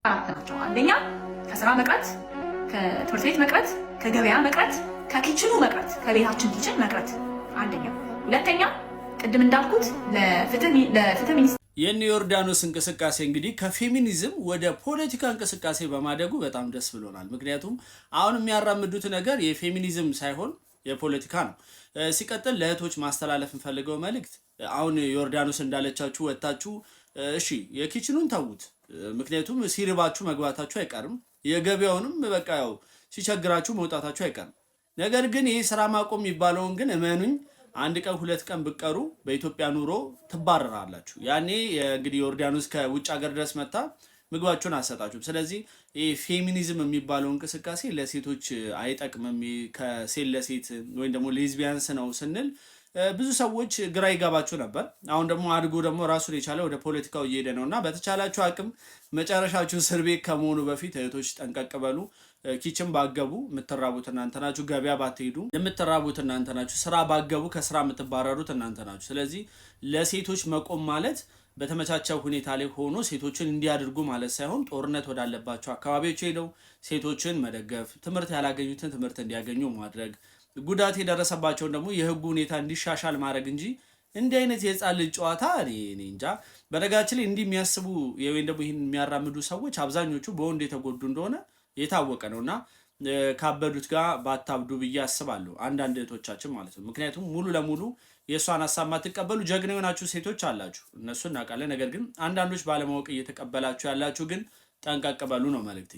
አራት ናቸው። አንደኛ ከስራ መቅረት፣ ከትምህርት ቤት መቅረት፣ ከገበያ መቅረት፣ ከ kitchen ኑ መቅረት፣ ከቤታችን kitchen መቅረት አንደኛ። ሁለተኛ ቅድም እንዳልኩት ለፍትህ ሚኒስትር የእነ ዮርዳኖስ እንቅስቃሴ እንግዲህ ከፌሚኒዝም ወደ ፖለቲካ እንቅስቃሴ በማደጉ በጣም ደስ ብሎናል። ምክንያቱም አሁን የሚያራምዱት ነገር የፌሚኒዝም ሳይሆን የፖለቲካ ነው። ሲቀጥል ለእህቶች ማስተላለፍ የምፈልገው መልእክት አሁን ዮርዳኖስ እንዳለቻችሁ ወጥታችሁ እሺ የ kitchen ኑን ተዉት። ምክንያቱም ሲርባችሁ መግባታችሁ አይቀርም። የገበያውንም በቃ ያው ሲቸግራችሁ መውጣታችሁ አይቀርም። ነገር ግን ይህ ስራ ማቆም የሚባለውን ግን እመኑኝ አንድ ቀን ሁለት ቀን ብቀሩ በኢትዮጵያ ኑሮ ትባረራላችሁ። ያኔ እንግዲህ ዮርዳኖስ ከውጭ ሀገር ድረስ መታ ምግባችሁን አሰጣችሁም። ስለዚህ ይህ ፌሚኒዝም የሚባለው እንቅስቃሴ ለሴቶች አይጠቅምም። ከሴት ለሴት ወይም ደግሞ lesbians ነው ስንል ብዙ ሰዎች ግራ ይገባችሁ ነበር። አሁን ደግሞ አድጎ ደግሞ ራሱን የቻለ ወደ ፖለቲካው እየሄደ ነው እና በተቻላችሁ አቅም መጨረሻችሁ እስር ቤት ከመሆኑ በፊት እህቶች ጠንቀቅ በሉ። Kitchen ባትገቡ የምትራቡት እናንተ ናችሁ። ገበያ ባትሄዱ የምትራቡት እናንተ ናችሁ። ስራ ባትገቡ ከስራ የምትባረሩት እናንተ ናችሁ። ስለዚህ ለሴቶች መቆም ማለት በተመቻቸው ሁኔታ ላይ ሆኖ ሴቶችን እንዲያደርጉ ማለት ሳይሆን ጦርነት ወዳለባቸው አካባቢዎች ሄደው ሴቶችን መደገፍ፣ ትምህርት ያላገኙትን ትምህርት እንዲያገኙ ማድረግ፣ ጉዳት የደረሰባቸውን ደግሞ የህጉ ሁኔታ እንዲሻሻል ማድረግ እንጂ እንዲህ አይነት የህፃን ልጅ ጨዋታ እኔ እንጃ። በነገራችን ላይ እንዲህ የሚያስቡ ወይም ደግሞ ይህን የሚያራምዱ ሰዎች አብዛኞቹ በወንድ የተጎዱ እንደሆነ የታወቀ ነው እና ካበዱት ጋር ባታብዱ ብዬ አስባለሁ። አንዳንድ እህቶቻችን ማለት ነው። ምክንያቱም ሙሉ ለሙሉ የእሷን ሀሳብ ማትቀበሉ ጀግና የሆናችሁ ሴቶች አላችሁ፣ እነሱ እናውቃለን። ነገር ግን አንዳንዶች ባለማወቅ እየተቀበላችሁ ያላችሁ ግን ጠንቀቅ በሉ ነው መልእክቴ።